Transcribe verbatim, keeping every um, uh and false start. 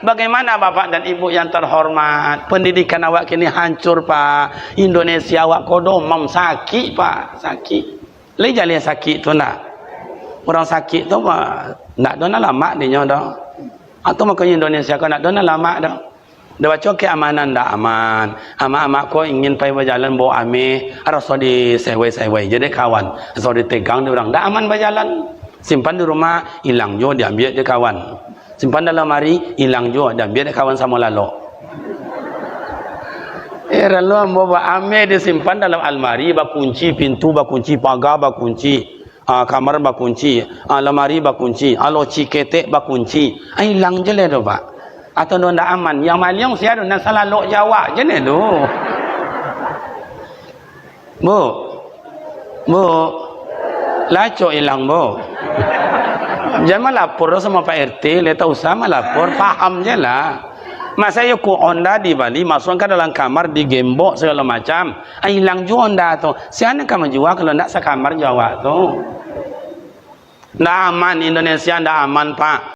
Bagaimana Bapak dan Ibu yang terhormat? Pendidikan awak kini hancur, Pak. Indonesia awak ko domam, sakik, Pak. Sakik. Lai jaleh sakik tu ndak? Urang sakik tu, Pak, ndak ado nan lamak dinyo doh. Atau makonyo Indonesia ko ndak ado nan lamak doh. Dah baco keamanan ndak aman. Amak-amak ko ingin pai bajalan bawa ameh, raso disewai-sewai je dek kawan. Raso ditegang dek urang. Ndak aman bajalan. Simpan di rumah, ilang juo diambiak dek kawan. Simpan dalam lamari, ilang juo, diambiak dek kawan samo lalok. Eh, lalu ambo ba-, ameh disimpan dalam almari, bakunci, pintu bakunci, paga bakunci, ah, kamar bakunci, ah, lamari bakunci, ah, loci ketek bakunci. Ah, ilang je lah tu, Pak. Atau ndak aman. Yang maliang sia tu, nan salalok jawak je ni tu. Bu, Bu, lacok ilang, Bu. Jan malapor doh samo Pak R T, lai tak usah malapor, paham je lah. Masa iyo ko onda dibali, masuak ka dalam kamar, digembok sagalo macam. Ah, ilang juo onda tu. Sia nan ka manjua kalau ndak sakamar jo awak tu? Ndak aman, Indonesia ndak aman, Pak.